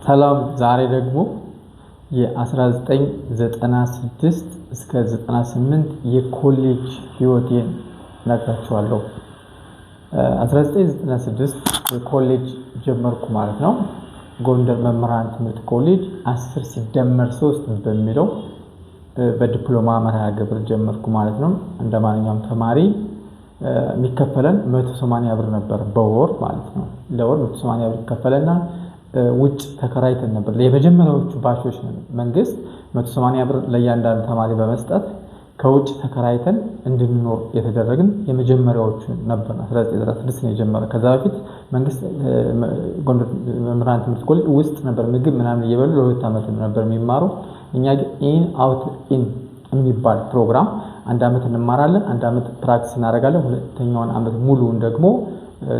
ሰላም፣ ዛሬ ደግሞ የ1996 እስከ 98 የኮሌጅ ህይወቴን እነግራችኋለሁ። 1996 የኮሌጅ ጀመርኩ ማለት ነው። ጎንደር መምህራን ትምህርት ኮሌጅ 10 ሲደመር 3 በሚለው በዲፕሎማ መርሃ ግብር ጀመርኩ ማለት ነው። እንደ ማንኛውም ተማሪ የሚከፈለን 180 ብር ነበር በወር ማለት ነው። ለወር 180 ብር ይከፈለናል። ውጭ ተከራይተን ነበር። የመጀመሪያዎቹ ባቾች መንግስት 180 ብር ለእያንዳንዱ ተማሪ በመስጠት ከውጭ ተከራይተን እንድንኖር የተደረግን የመጀመሪያዎቹ ነበር። 1996 ነው የጀመረ። ከዛ በፊት መንግስት ጎንደር መምህራን ትምህርት ኮሌጅ ውስጥ ነበር ምግብ ምናምን እየበሉ ለ2 ዓመት ነበር የሚማሩ። እኛ ግን in out in የሚባል ፕሮግራም አንድ ዓመት እንማራለን፣ አንድ ዓመት practice እናደርጋለን፣ ሁለተኛውን ዓመት ሙሉውን ደግሞ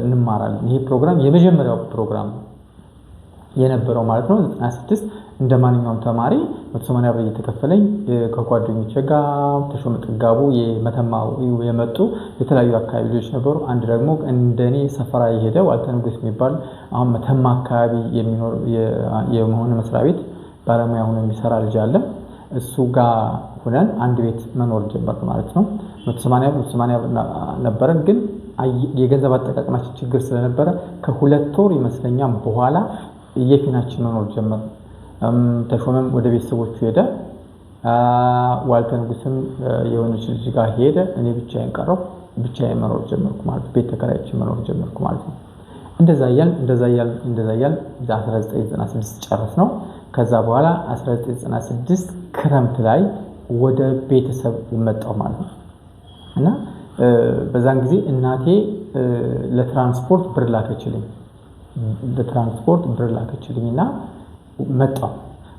እንማራለን። ይሄ ፕሮግራም የመጀመሪያው ፕሮግራም የነበረው ማለት ነው። 96 እንደ ማንኛውም ተማሪ 180 ብር እየተከፈለኝ ከጓደኞቼ ጋር ተሾመ ጥጋቡ የመተማ የመጡ የተለያዩ አካባቢ ልጆች ነበሩ። አንድ ደግሞ እንደኔ ሰፈራ የሄደ ዋልተ ንጉስ የሚባል አሁን መተማ አካባቢ የሚኖር የመሆን መስሪያ ቤት ባለሙያ ሆኖ የሚሰራ ልጅ አለ። እሱ ጋር ሁነን አንድ ቤት መኖር ጀመርን ማለት ነው። 180 ብር 180 ብር ነበረን፣ ግን የገንዘብ አጠቃቀማችን ችግር ስለነበረ ከ2 ወር ይመስለኛል በኋላ የፊናችን መኖር ጀመር። ተሾመም ወደ ቤተሰቦቹ ሄደ። ዋልተ ንጉስም የሆነች ልጅ ጋር ሄደ። እኔ ብቻዬን ቀረሁ። ብቻዬን መኖር ጀመርኩ ማለት ቤት ተከራይቼ መኖር ጀመርኩ ማለት ነው። እንደዛ እያልን እንደዛ እያልን እንደዛ እያልን 1996 ጨረስነው። ከዛ በኋላ 1996 ክረምት ላይ ወደ ቤተሰብ መጣሁ ማለት ነው። እና በዛን ጊዜ እናቴ ለትራንስፖርት ብር ላከችልኝ። ለትራንስፖርት ብር ላከችልኝ እና መጣሁ።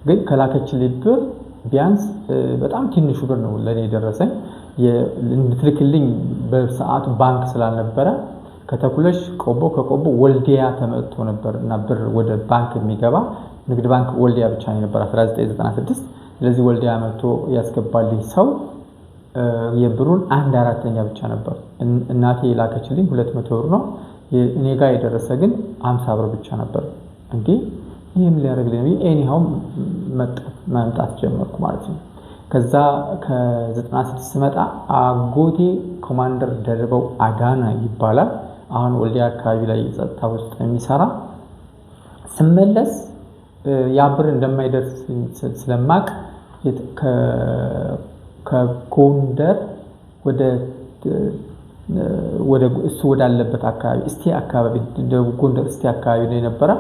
ግን ከላከችልኝ ብር ቢያንስ በጣም ትንሹ ብር ነው ለኔ የደረሰኝ። እንድትልክልኝ በሰዓቱ ባንክ ስላልነበረ ከተኩለሽ ቆቦ፣ ከቆቦ ወልዲያ ተመጥቶ ነበር እና ብር ወደ ባንክ የሚገባ ንግድ ባንክ ወልዲያ ብቻ ነው የነበረ 1996። ስለዚህ ወልዲያ መጥቶ ያስገባልኝ ሰው የብሩን 1/4 ብቻ ነበር። እናቴ የላከችልኝ 200 ብር ነው። እኔ ጋር የደረሰ ግን 50 ብር ብቻ ነበር። እንዴ ይሄም ሊያደርግልኝ ነው። Anyhow መምጣት ጀመርኩ ማለት ነው። ከዛ ከ96 ስመጣ አጎቴ ኮማንደር ደርበው አዳነ ይባላል። አሁን ወልዲያ አካባቢ ላይ ጸጥታ ውስጥ የሚሰራ። ስመለስ ያ ብር እንደማይደርስ ስለማቅ ከጎንደር ወደ እሱ ወዳለበት አካባቢ እስቴ አካባቢ፣ ደቡብ ጎንደር እስቴ አካባቢ ነው የነበረ።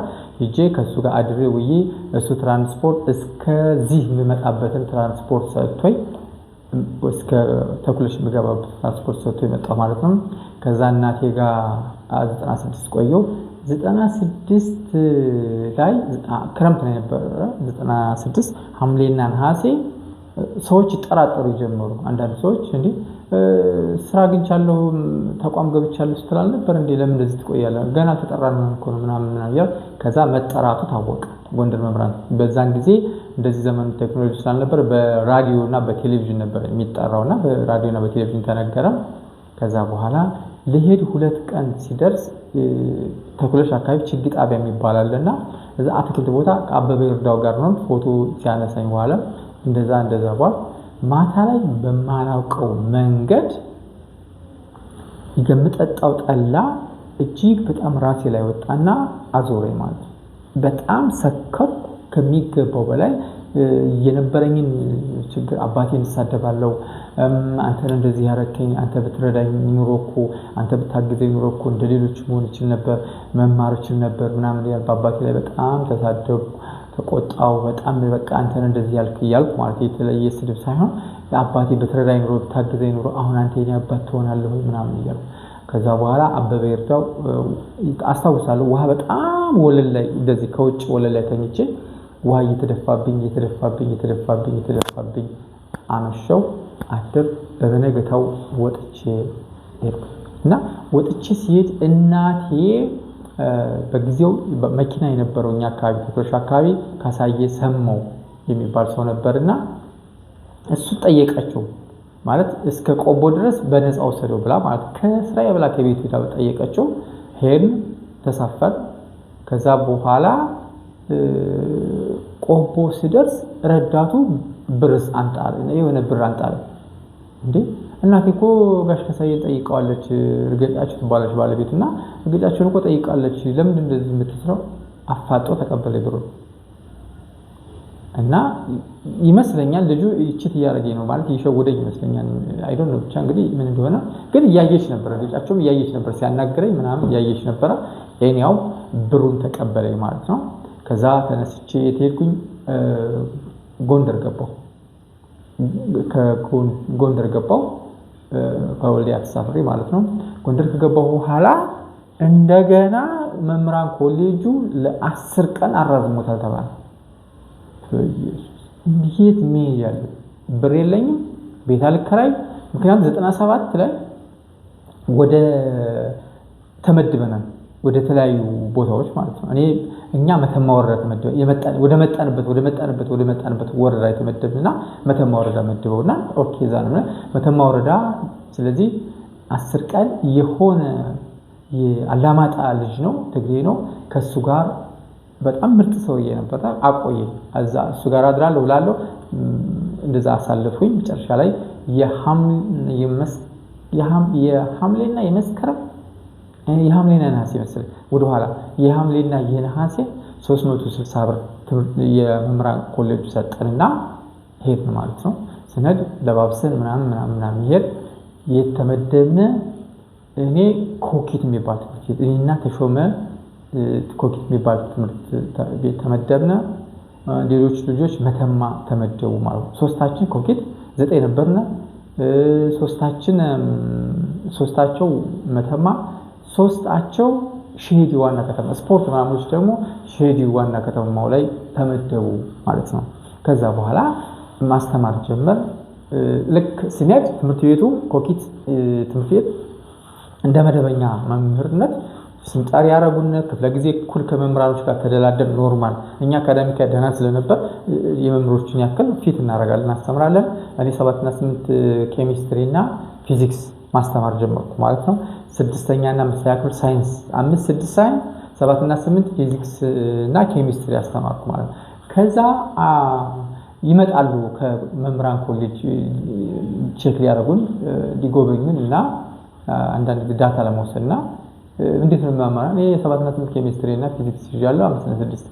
ሄጄ ከእሱ ጋር አድሬ ውዬ እሱ ትራንስፖርት እስከዚህ የምመጣበትን ትራንስፖርት ሰጥቶኝ እስከ ተኩለሽ የምገባበት ትራንስፖርት ሰጥቶኝ መጣሁ ማለት ነው። ከዛ እናቴ ጋር 96 ቆየሁ። 96 ላይ ክረምት ነው የነበረ። 96 ሐምሌና ነሐሴ ሰዎች ይጠራጠሩ ጀመሩ። አንዳንድ ሰዎች እንዴ ስራ አግኝቻለሁ ተቋም ገብቻለሁ ስትል አልነበር እንዴ ለምን እንደዚህ ትቆያለህ? ገና ተጠራን እኮ ነው ምናምን ምናምን እያሉ ከዛ መጠራቱ ታወቀ። ጎንደር መምህራን በዛን ጊዜ እንደዚህ ዘመኑ ቴክኖሎጂ ስላልነበር በራዲዮ እና በቴሌቪዥን ነበር የሚጠራው እና በራዲዮ እና በቴሌቪዥን ተነገረ። ከዛ በኋላ ልሄድ 2 ቀን ሲደርስ ተኩለሽ አካባቢ ችግኝ ጣቢያ የሚባል አለና እዛ አትክልት ቦታ ከአበበ ይርዳው ጋር ነው ፎቶ ሲያነሳኝ በኋላ እንደዛ እንደዛ በኋላ ማታ ላይ በማላውቀው መንገድ የምጠጣው ጠላ እጅግ በጣም ራሴ ላይ ወጣና አዞረኝ ማለት ነው። በጣም ሰከርኩ ከሚገባው በላይ። የነበረኝን ችግር አባቴን እሳደባለሁ። አንተን እንደዚህ ያረከኝ፣ አንተ ብትረዳኝ ኑሮ እኮ፣ አንተ ብታግዘኝ ኑሮ እኮ እንደሌሎች መሆን እችል ነበር፣ መማር እችል ነበር ምናምን እያልኩ በአባቴ ላይ በጣም ተሳደብኩ፣ ተቆጣሁ። በጣም በቃ አንተን እንደዚህ ያልክ እያልኩ ማለት የተለየ ስድብ ሳይሆን አባቴ ብትረዳኝ ኑሮ ብታግዘኝ ኑሮ አሁን አንተ የኔ አባት ትሆናለህ ወይ ምናምን እያልኩ። ከዛ በኋላ አበበ ይርዳው አስታውሳለሁ፣ ውሃ በጣም ወለል ላይ እንደዚህ ከውጭ ወለል ላይ ተኝቼ ውሃ እየተደፋብኝ እየተደፋብኝ እየተደፋብኝ እየተደፋብኝ አመሸው አድር። በበነገታው ወጥቼ ሄድኩ እና ወጥቼ ሲሄድ እናቴ በጊዜው መኪና የነበረው እኛ አካባቢ ተኩለሽ አካባቢ ካሳየ ሰማው የሚባል ሰው ነበርና እሱ ጠየቀችው። ማለት እስከ ቆቦ ድረስ በነፃ ወሰደው ብላ ማለት ከስራዬ ብላ ከቤት ሄዳ ጠየቀችው። ሄድን፣ ተሳፈር። ከዛ በኋላ ቆቦ ስደርስ ረዳቱ ብርስ አምጣ፣ የሆነ ብር አምጣ አለ። እንዴ እናቴ እኮ ጋሽ ካሳዬን ጠይቀዋለች፣ እርገጫቸው ትባላለች ባለቤቱ እና እርገጫቸውን እኮ ጠይቃለች፣ ለምንድን እንደዚህ የምትስረው? አፋጦ ተቀበለ ብሩን። እና ይመስለኛል ልጁ cheat እያደረገኝ ነው ማለት እየሸወደኝ ይመስለኛል። I don't know ብቻ እንግዲህ ምን እንደሆነ ግን እያየች ነበር፣ እርገጫቸውም እያየች ነበር፣ ሲያናግረኝ ምናምን እያየች ነበረ። ያው ብሩን ተቀበለኝ ማለት ነው። ከዛ ተነስቼ የት ሄድኩኝ? ጎንደር ገባሁ። ከጎንደር ገባሁ ከወልዲያ ተሳፍሬ ማለት ነው። ጎንደር ከገባሁ በኋላ እንደገና መምህራን ኮሌጁ ለ10 ቀን አራዝሞታል ተባለ። የት መሄድ ያለ ብር የለኝም፣ ቤት አልከራይ። ምክንያቱም 97 ላይ ወደ ተመድበናል ወደ ተለያዩ ቦታዎች ማለት ነው። እኛ መተማ ወረዳ ተመድበን ወደ መጣንበት ወደ መጣንበት ወደ መጣንበት ወረዳ የተመደብንና መተማ ወረዳ መድበውና okay እዛ ነው መተማ ወረዳ። ስለዚህ 10 ቀን የሆነ የአላማጣ ልጅ ነው፣ ትግሬ ነው። ከሱ ጋር በጣም ምርጥ ሰውዬ ነበር። አቆየኝ እዛ እሱ ጋር አድራለሁ እላለሁ። እንደዛ አሳለፍኩኝ። መጨረሻ ላይ የሐምሌና የመስከረም የሐምሌና የነሐሴ መሰለኝ ወደኋላ የሐምሌና የነሐሴ 360 ብር የመምህራን ኮሌጅ ሰጠንና ሄድን ማለት ነው። ስነድ ለባብሰን ምናምን ምናምን ምናምን ይሄድ የተመደብነ እኔ ኮኪት የሚባል ትምህርት ቤት እኔና ተሾመ ኮኪት የሚባል ትምህርት ቤት ተመደብነ። ሌሎች ልጆች መተማ ተመደቡ ማለት ነው። ሶስታችን ኮኪት 9 ነበርነ። ሶስታቸው መተማ፣ ሶስታቸው ሼዲ ዋና ከተማ ስፖርት ምናምኖች ደግሞ ሼዲ ዋና ከተማው ላይ ተመደቡ ማለት ነው። ከዛ በኋላ ማስተማር ጀመር። ልክ ስንሄድ ትምህርት ቤቱ ኮኪት ትምህርት ቤት እንደ መደበኛ መምህርነት ስንጠሪ ያረጉን ክፍለ ጊዜ እኩል ከመምህራኖች ጋር ተደላደል normal። እኛ academic ደህና ስለነበር የመምህሮችን ያክል ፊት እናደርጋለን፣ እናስተምራለን። እኔ 7 እና 8 ኬሚስትሪ እና ፊዚክስ ማስተማር ጀመርኩ ማለት ነው። 6ኛ እና 5ኛ ክፍል ሳይንስ፣ 5 6 ሳይንስ፣ 7 እና 8 ፊዚክስ እና ኬሚስትሪ አስተማርኩ ማለት ነው። ከዛ ይመጣሉ ከመምህራን ኮሌጅ check ሊያደርጉን ሊጎበኙን እና አንዳንድ data ለመውሰድና እንዴት ነው የማማራ? እኔ 7 እና 8 ኬሚስትሪ እና ፊዚክስ ይዣለሁ፣ 5 እና 6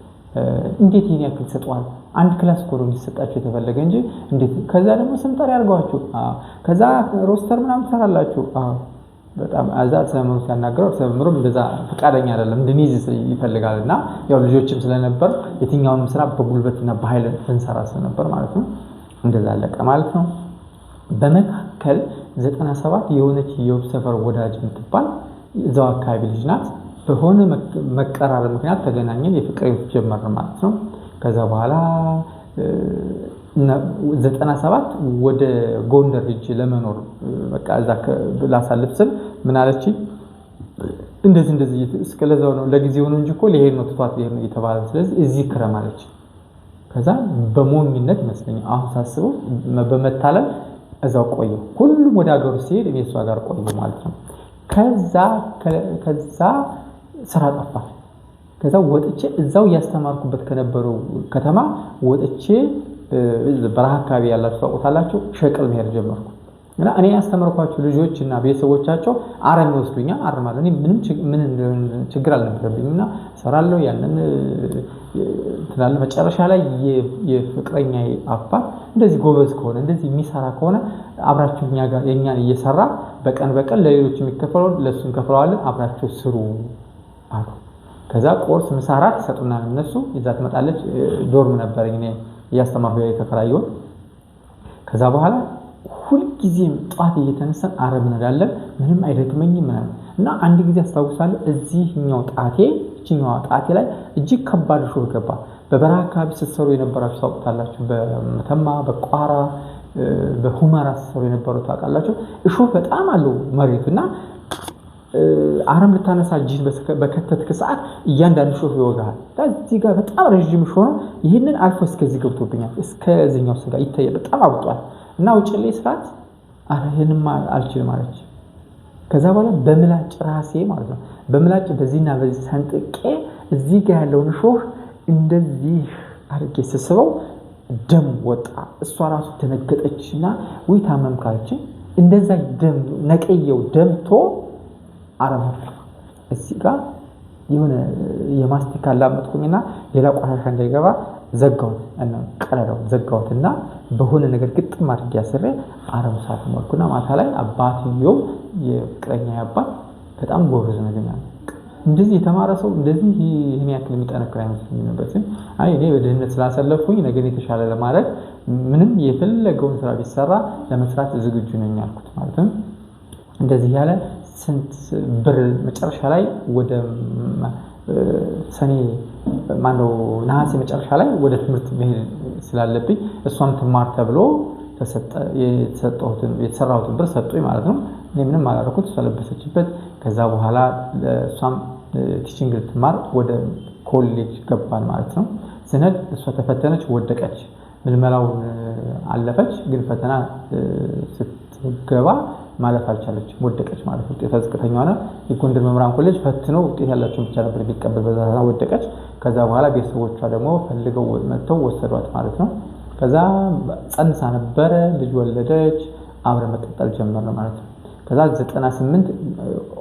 እንዴት ይሄን ያክል ሰጠዋል? አንድ class እኮ ነው እንዲሰጣችሁ የተፈለገ እንጂ እንዴት? ከዛ ደግሞ ስንጠሪ ያርጋችሁ፣ ከዛ roster ምናምን ትሰራላችሁ። በጣም አዛ ሰምሩ ሲያናግረው ሰምሩም እንደዛ ፈቃደኛ አይደለም እንድንይዝ ይፈልጋልና ያው ልጆችም ስለነበር የትኛውንም ስራ በጉልበትና በኃይል እንሰራ ስለነበር ማለት ነው። እንደዛ አለቀ ማለት ነው። በመካከል 97 የሆነች የውብ ሰፈር ወዳጅ የምትባል እዛው አካባቢ ልጅ ናት። በሆነ መቀራረብ ምክንያት ተገናኘን፣ የፍቅር ህይወት ጀመርን ማለት ነው። ከዛ በኋላ 97 ወደ ጎንደር ሄጄ ለመኖር በቃ እዛ ላሳልፍ ስል ምን አለችኝ? እንደዚህ እንደዚህ እስከለዛው ነው ለጊዜው ነው እንጂ እኮ ሊሄድ ነው ትቷት ሊሄድ ነው እየተባለ ስለዚህ እዚህ ክረም አለች። ከዛ በሞኝነት ይመስለኛል አሁን ሳስበው በመታለል እዛው ቆየሁ። ሁሉም ወደ ሀገሩ ሲሄድ እኔ እሷ ጋር ቆየሁ ማለት ነው። ከዛ ስራ ጠፋ። ከዛ ወጥቼ እዛው እያስተማርኩበት ከነበረው ከተማ ወጥቼ በረሃ አካባቢ ያላችሁ ታውቁታላችሁ፣ ሸቅል መሄድ ጀመርኩ። እና እኔ ያስተማርኳቸው ልጆች እና ቤተሰቦቻቸው አረም ይወስዱኛል፣ አርማለሁ። እኔ ምንም ምን ችግር አልነበረብኝም እና እሰራለሁ ያንን ትላለህ። መጨረሻ ላይ የፍቅረኛዬ አባት እንደዚህ ጎበዝ ከሆነ እንደዚህ የሚሰራ ከሆነ አብራችሁ እኛ ጋር የኛን እየሰራ በቀን በቀን ለሌሎች የሚከፈለውን ለሱ እንከፍለዋለን፣ አብራችሁ ስሩ አሉ። ከዛ ቁርስ፣ ምሳ፣ እራት ይሰጡናል እነሱ። ይዛ ትመጣለች። ዶርም ነበረኝ እኔ እያስተማርኩ የተከራየሁት። ከዛ በኋላ ሁልጊዜም ጠዋት እየተነሳን አረም እንሄዳለን። ምንም አይደክመኝም ምናምን እና አንድ ጊዜ አስታውሳለሁ እዚህኛው ጣቴ እቺኛዋ ጣቴ ላይ እጅግ ከባድ እሾህ ገባ። በበረሃ አካባቢ ስትሰሩ የነበራችሁ ታውቁታላችሁ። በመተማ በቋራ በሁመራ ስትሰሩ የነበሩ ታውቃላችሁ። እሾህ በጣም አለው መሬቱ እና አረም ልታነሳ እጅህን በከተትክ ሰዓት እያንዳንዱ እሾህ ይወጋሃል። እዚህ ጋር በጣም ረዥም እሾህ ነው። ይህንን አልፎ እስከዚህ ገብቶብኛል። እስከዚህኛው ስጋ ይታያል። በጣም አብጧል። እና ውጭልኝ ስራት አረ ይሄንማ አልችልም አለች። ከዛ በኋላ በምላጭ ራሴ ማለት ነው በምላጭ በዚህና በዚህ ሰንጥቄ እዚህ ጋር ያለውን እሾህ እንደዚህ አድርጌ ስስበው ደም ወጣ። እሷ ራሱ ደነገጠችና ውይ ታመምክ አለችኝ። እንደዛ ደም ነቀየው ደምቶ አረም እዚህ ጋር የሆነ የማስቲካ ላመጥኩኝና ሌላ ቆሻሻ እንዳይገባ ዘጋሁት፣ ቀዳዳውን ዘጋሁት እና በሆነ ነገር ግጥም አድርጌ አስሬ አረም ሳት ሞልኩና ማታ ላይ አባትየው የፍቅረኛ አባት በጣም ጎበዝ ነገር እንደዚህ የተማረ ሰው እንደዚህ ይህን ያክል የሚጠነክር አይመስለኝም ነበር። ሲል አይ እኔ በድህነት ስላሰለፍኩኝ ነገን የተሻለ ለማድረግ ምንም የፈለገውን ስራ ቢሰራ ለመስራት ዝግጁ ነኝ አልኩት። ማለትም እንደዚህ ያለ ስንት ብር መጨረሻ ላይ ወደ ሰኔ ማነው ነሐሴ መጨረሻ ላይ ወደ ትምህርት መሄድ ስላለብኝ እሷም ትማር ተብሎ የተሰራሁትን ብር ሰጡኝ ማለት ነው። እኔ ምንም አላደረኩት፣ እሷ ለበሰችበት። ከዛ በኋላ እሷም teaching ልትማር ወደ ኮሌጅ ገባን ማለት ነው። ስነድ እሷ ተፈተነች፣ ወደቀች። ምልመላውን አለፈች፣ ግን ፈተና ስትገባ ማለፍ አልቻለችም፣ ወደቀች ማለት ነው። ውጤቷ ዝቅተኛ ሆነ። የጎንደር መምህራን ኮሌጅ ፈትኖ ውጤት ያላቸውን ብቻ ነበር የሚቀበል፣ በዛ ወደቀች። ከዛ በኋላ ቤተሰቦቿ ደግሞ ፈልገው መጥተው ወሰዷት ማለት ነው። ከዛ ጸንሳ ነበረ፣ ልጅ ወለደች። አብረን መቀጠል ጀመርን ማለት ነው። ከዛ 98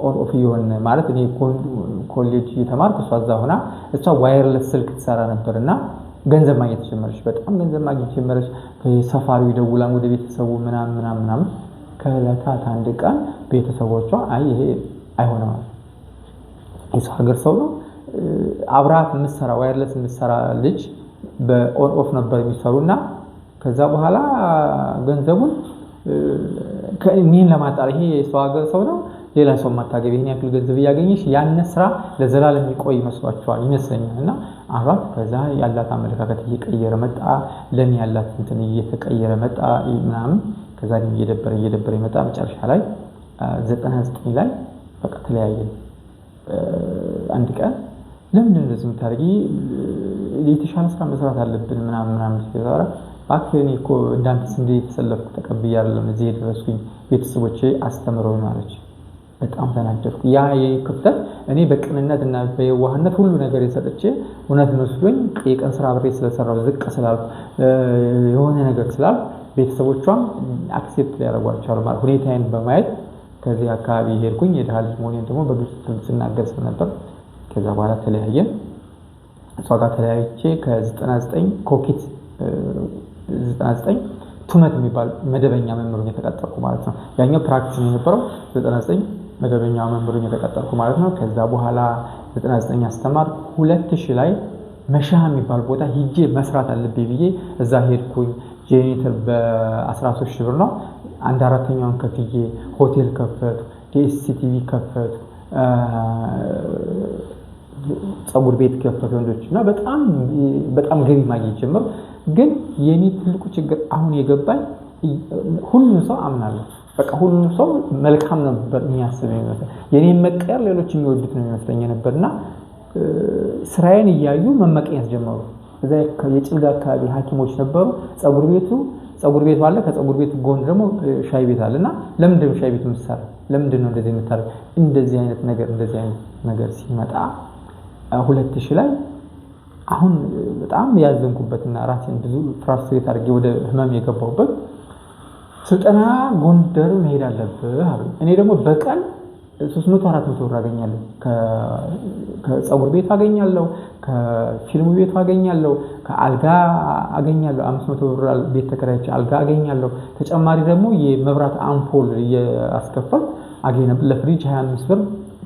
on off እየሆነ ማለት እኔ ኮሌጅ እየተማርኩ እሷ እዛ ሆና እሷ wireless ስልክ ትሰራ ነበር እና ገንዘብ ማግኘት ጀመረች። በጣም ገንዘብ ማግኘት ጀመረች። ሰፋሪው ይደውላል ወደ ቤተሰቡ ምናምን ምናምን ምናምን። ከዕለታት አንድ ቀን ቤተሰቦቿ አይ ይሄ አይሆንም፣ የሰው ሀገር ሰው ነው። አብራት የምትሰራ wireless የምትሰራ ልጅ በ on off ነበር የሚሰሩ እና ከዛ በኋላ ገንዘቡን እኔን ለማጣር ይሄ የሰው ሀገር ሰው ነው፣ ሌላ ሰው ማታገቢ ይሄን ያክል ገንዘብ እያገኘሽ ያን ስራ ለዘላለም የሚቆይ መስሏቸዋል ይመስለኛል። እና አሏት። ከዛ ያላት አመለካከት እየቀየረ መጣ፣ ለኔ ያላት እንትን እየተቀየረ መጣ ምናምን። ከዛ እኔም እየደበረ እየደበረ መጣ። መጨረሻ ላይ 99 ላይ በቃ ተለያየን። አንድ ቀን ለምንድን ነው እንደዚህ የምታደርጊ? የተሻለ ስራ መስራት አለብን ምናምን ምናምን ሲተባረ እባክህ እኔ እኮ እንዳንተ ስንዴ የተሰለፍኩ ተቀብዬ አይደለም እዚህ የደረስኩኝ ቤተሰቦቼ አስተምረውኝ አለች። በጣም ተናደድኩ። ያ ክፍተት እኔ በቅንነት እና በየዋህነት ሁሉ ነገር የሰጥቼ እውነት መስሎኝ የቀን ስራ አብሬ ስለሰራው ዝቅ ስላልኩ የሆነ ነገር ስላልኩ ቤተሰቦቿም accept ሊያደርጓቸዋል ማለት ሁኔታዬን በማየት ከዚህ አካባቢ ሄድኩኝ። የድሃ ልጅ መሆኔን ደግሞ በግልጽ ስናገር ስለነበር ከዛ በኋላ ተለያየን። እሷ ጋር ተለያይቼ ከ99 ኮኪት 99 ቱመት የሚባል መደበኛ መምህሩን የተቀጠርኩ ማለት ነው። ያኛው practice ነው የነበረው። 99 መደበኛ መምህሩን የተቀጠርኩ ማለት ነው። ከዛ በኋላ 99 አስተማር 2000 ላይ መሻ የሚባል ቦታ ሂጄ መስራት አለብኝ ብዬ እዛ ሄድኩኝ። ጄኔሬተር በ13 ሺህ ብር ነው። አንድ አራተኛውን ከፍዬ ሆቴል ከፈቱ፣ ዲኤስቲቪ ከፈቱ፣ ፀጉር ቤት ከፈቱ ወንዶች እና በጣም በጣም ገቢ ማግኘት ጀመርኩ። ግን የኔ ትልቁ ችግር አሁን የገባኝ ሁሉም ሰው አምናለሁ። በቃ ሁሉም ሰው መልካም ነበር የሚያስብ የሚመስለኝ። የኔን መቀየር ሌሎች የሚወዱት ነው የሚመስለኝ የነበርና ስራዬን እያዩ መመቀኘት ጀመሩ። እዛ የጭልጋ አካባቢ ሐኪሞች ነበሩ። ፀጉር ቤቱ አለ። ከፀጉር ቤቱ ጎን ደግሞ ሻይ ቤት አለ። እና ለምንድን ነው ሻይ ቤቱ የምትሰራው? ለምንድን ነው እንደዚህ የምታደርገው? እንደዚህ አይነት ነገር እንደዚህ አይነት ነገር ሲመጣ 2000 ላይ አሁን በጣም ያዘንኩበትና ራሴን ብዙ frustrate አድርጌ ወደ ህመም የገባሁበት ስልጠና ጎንደር መሄድ አለብህ አሉኝ። እኔ ደግሞ በቀን 300 400 ብር አገኛለሁ። ከፀጉር ቤቱ አገኛለሁ፣ ከፊልሙ ቤቱ አገኛለሁ፣ ከአልጋ አገኛለሁ። 500 ብር ቤት ተከራይቼ አልጋ አገኛለሁ። ተጨማሪ ደግሞ የመብራት አምፖል እያስከፈልኩ አገኝ ነበር። ለፍሪጅ 25 ብር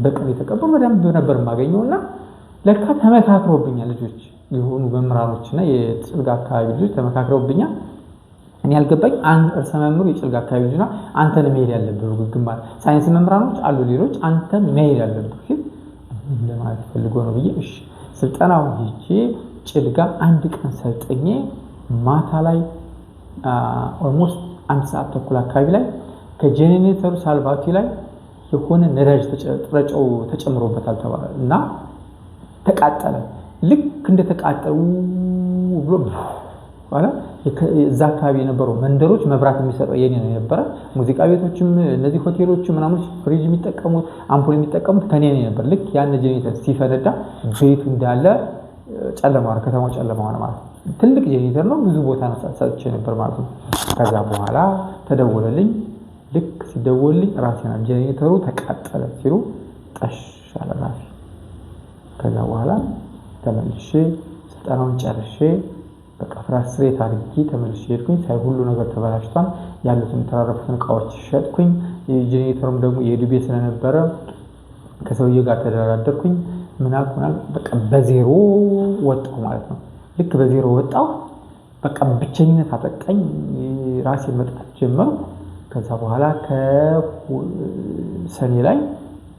በቀን የተቀበሉ በደንብ ነበር የማገኘው። እና ለካ ተመካክሮብኛል ልጆች የሆኑ መምህራኖች እና የጭልጋ አካባቢ ልጆች ተመካክረውብኛል። እኔ ያልገባኝ አንድ እርሰ መምህሩ የጭልጋ አካባቢ ልጅ ነው፣ አንተ ነው መሄድ ያለብህ ግንባር ሳይንስ መምህራኖች አሉ ሌሎች፣ አንተ መሄድ ያለብህ ሲል ለማለት ፈልጎ ነው ብዬ እሺ ስልጠናውን ሄጄ ጭልጋ አንድ ቀን ሰልጥኜ ማታ ላይ almost 1 ሰዓት ተኩል አካባቢ ላይ ከጄኔሬተሩ ሳልቫቲ ላይ የሆነ ነዳጅ ረጨው ተጨምሮበታል ተባለ እና ተቃጠለ። ልክ እንደተቃጠለ ብሎ በኋላ እዛ አካባቢ የነበሩ መንደሮች መብራት የሚሰጠው የኔ ነው የነበረ። ሙዚቃ ቤቶችም እነዚህ ሆቴሎችም ምናምን ፍሪጅ የሚጠቀሙት አምፖል የሚጠቀሙት ከኔ ነው የነበር። ልክ ያን ጄኔሬተር ሲፈነዳ ቤቱ እንዳለ ጨለማ ሆነ፣ ከተማው ጨለማ ሆነ ማለት ነው። ትልቅ ጄኔሬተር ነው፣ ብዙ ቦታ ሰጥቼ ነበር ማለት ነው። ከዛ በኋላ ተደወለልኝ። ልክ ሲደወልልኝ ራሴና ጄኔሬተሩ ተቃጠለ ሲሉ ጠሽ አለ ራሴ። ከዛ በኋላ ተመልሼ ስልጠናውን ጨርሼ በቃ frustrate አድርጌ ተመልሼ ሄድኩኝ። ሳይ ሁሉ ነገር ተበላሽቷል። ያሉትን የተራረፉትን እቃዎች ሸጥኩኝ። ጄኔሬተሩም ደግሞ የዱቤ ስለነበረ ከሰውዬ ጋር ተደራደርኩኝ። ምናልኩ በቃ በዜሮ ወጣሁ ማለት ነው። ልክ በዜሮ ወጣሁ። በቃ ብቸኝነት አጠቃኝ። ራሴን መጥላት ጀመርኩ። ከዛ በኋላ ከሰኔ ላይ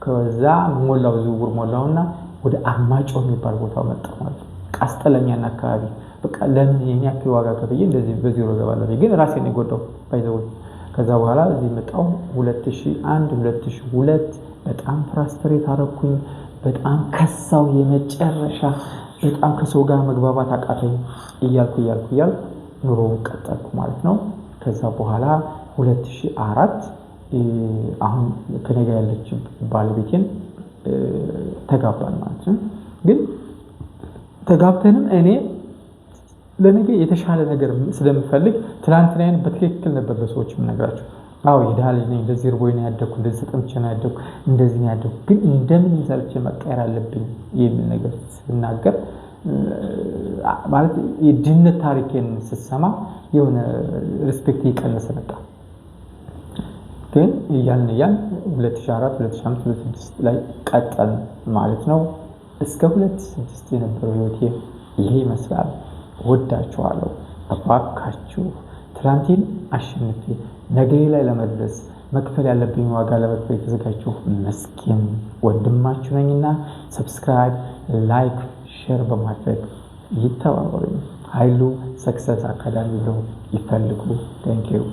ከዛ ሞላው ዝውውር ሞላውና ወደ አርማጭሆ የሚባል ቦታ መጣሁ ማለት ነው። አስጠላኛና አካባቢ በቃ ለምን ይሄን ያክል ዋጋ ከፍዬ እንደዚህ በዜሮ እገባለሁ? ግን ራሴን የጎዳው by the way። ከዛ በኋላ እዚህ መጣሁ 2001 2002 በጣም frustrate አደረኩኝ። በጣም ከሳው የመጨረሻ በጣም ከሰው ጋር መግባባት አቃተኝ እያልኩ እያልኩ እያልኩ ኑሮውን ቀጠልኩ ማለት ነው። ከዛ በኋላ 2004 አሁን ከኔ ጋር ያለች ባለቤቴን ተጋባን ማለት ነው። ግን ተጋብተንም እኔ ለነገ የተሻለ ነገር ስለምፈልግ ትላንትናዬን በትክክል ነበር ለሰዎች የምነግራቸው። አዎ የድሃ ልጅ ነኝ፣ እንደዚህ ርቦኝ ነው ያደግኩ፣ እንደዚህ ተጠምቼ ነው ያደግኩ፣ እንደዚህ ነው ያደግኩ፣ ግን እንደምንም ሰርቼ መቀየር አለብኝ የሚል ነገር ስናገር ማለት የድህነት ታሪኬን ስትሰማ የሆነ respect እየቀነሰ መጣ። ግን እያልን እያልን 2004 2005 2006 ላይ ቀጠልን ማለት ነው። እስከ 2006 የነበረው ህይወቴ ይሄ ይመስላል። ወዳችኋለሁ። እባካችሁ ትላንቴን አሸንፌ ነገ ላይ ለመድረስ መክፈል ያለብኝ ዋጋ ለመክፈል የተዘጋጀሁ ምስኪን ወንድማችሁ ነኝና subscribe፣ like፣ share በማድረግ ይተባበሩኝ። ኃይሉ Success Academy ብለው ይፈልጉ። Thank you።